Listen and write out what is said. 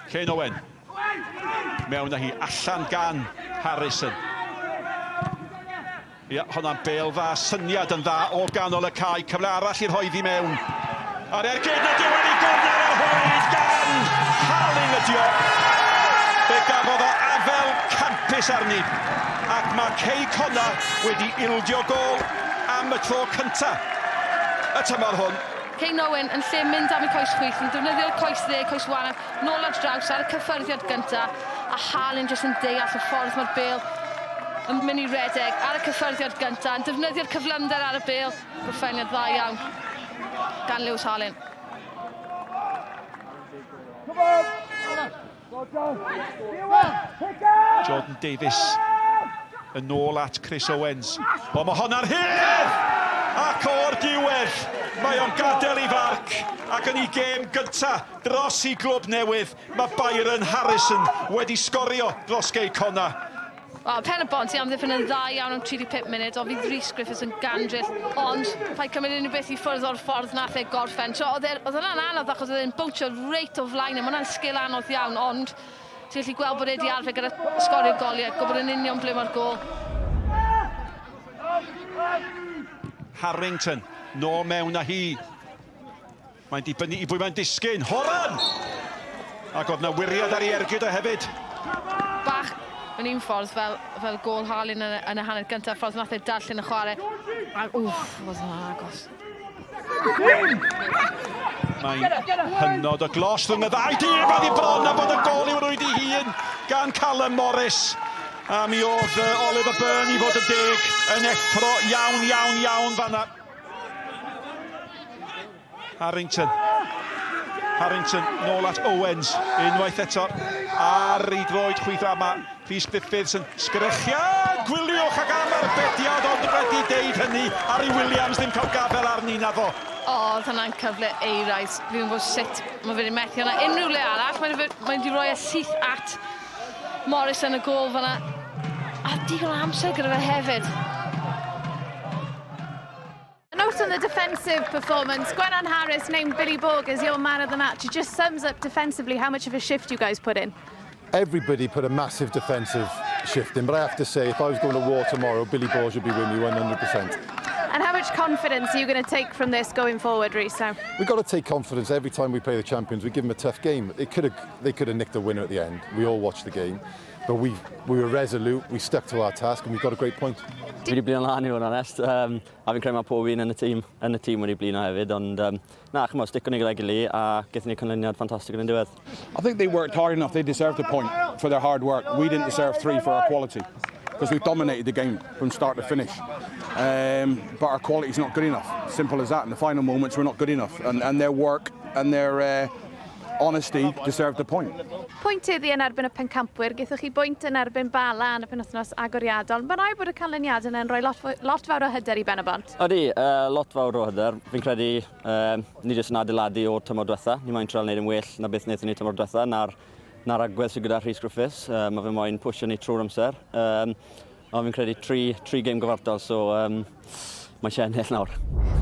Shane Owen. Mewn â hi, allan gan Harrison. Ia, honna'n bêl dda, syniad yn dda o ganol y cae, cyfle arall i rhoi ddi mewn. A'r ergyd na diwedd i gornel ar rhwyd gan Harling ydi o. Fe gafodd o afel campus arni, ac mae Cei Connah wedi ildio gôl am y tro cynta y tymor hwn. Kane Owen yn lle mynd am y coes chwith yn defnyddio'r coes dde, coes wanaf, nôl ar draws ar y cyffyrddiad gynta a Harlin jyst yn deall y ffordd mae'r bêl yn mynd i redeg ar y cyffyrddiad gynta, yn defnyddio'r cyflymder ar y bêl. Gorffeniad dda iawn gan Lewis Harlin. Jordan Davies yn ôl at Chris Owens. O, mae honna'n rhydd! Ac o'r diwedd, mae o'n gadael ei farc ac yn ei gêm gynta dros i glwb newydd, mae Byron Harrison wedi sgorio dros Gei Connah. Wel, Pen y Bont i amddiffyn yn dda iawn am 35 munud, ond fydd Rhys Griffiths yn gandryll, ond paid cymryd unrhyw beth i ffwrdd o'r ffordd nath e gorffen. So, oedd e, oedd hwnna'n anodd achos oedd e'n bownsio reit o flaen e, mae hwnna'n sgil anodd iawn, ond ti'n gallu gweld bod e wedi arfer gyda sgorio goliau, gwybod yn union ble mae'r gôl. Harrington, nôl mewn â hi. Mae'n dibynnu i bwy mae'n disgyn. Horan! Ac oedd na wiriad ar ei ergyd o hefyd. Bach yn un ffordd fel, fel gôl Harlin yn, yn y hanner gyntaf, ffordd nath e darllen y chwarae. A wff, oedd hwnna'n agos. Mae'n hynod o glos rhwng y ddau dîm, a ddi bron a bod y gol i'w rwyd ei hun gan Callum Morris. A mi oedd Oliver Byrne i fod yn deg yn effro iawn, iawn, iawn fanna. Harrington. Harrington nôl at Owens unwaith eto ar ei droed chwith ama. Rhys Griffiths yn sgrechian! Gwyliwch ac am arbediad ond wedi deud hynny Harry Williams ddim cael gafel arni naddo. O, oedd hwnna'n cyfle eiraidd. Fi ddim yn gwybod sut mae fe wedi methu hwnna unrhyw le arall. Mae wedi mae rhoi e syth at Morris yn y gôl fanna. A digon o amser gyda fe hefyd. A note on the defensive performance, Gwennan Harris named Billy Borg as your man of the match. It just sums up defensively how much of a shift you guys put in. Everybody put a massive defensive shift in, but I have to say, if I was going to war tomorrow, Billy Borg would be with me 100%. And how much confidence are you going to take from this going forward, Rhys? Now? We've got to take confidence every time we play the champions. We give them a tough game. It could have, they could have nicked a winner at the end. We all watched the game. But we, we were resolute, we stuck to our task and we got a great point. Fi wedi blino'n lan i fod yn onest. Um, A fi'n credu mae pob un yn y tîm, yn y tîm wedi blino hefyd, ond um, na, chymod, sticon ni gyda'i gilydd a gaethon ni canlyniad ffantastig yn y diwedd. I think they worked hard enough, they deserved a point for their hard work. We didn't deserve three for our quality, because we dominated the game from start to finish. Um, but our quality's not good enough, simple as that. In the final moments, we're not good enough, and, and their work and their uh, honesty deserved the point. Pwynt iddi yn erbyn y pencampwyr, gaethoch chi bwynt yn erbyn Bala yn y penwythnos agoriadol. Mae'n rhaid bod y canlyniad yna yn rhoi lot, lot fawr o hyder i Ben-y-bont. Ydy, uh, lot fawr o hyder. Fi'n credu uh, ni jyst yn adeiladu o'r tymor diwetha. Ni moyn trial wneud yn well na beth wnaethon ni tymor diwetha, na'r, na'r agwedd sydd gyda Rhys Griffiths. Uh, mae fe moyn pwysio ni trwy'r amser. Um, ond fi'n credu tri, tri gêm gyfartal, so um, mae eisiau ennill nawr.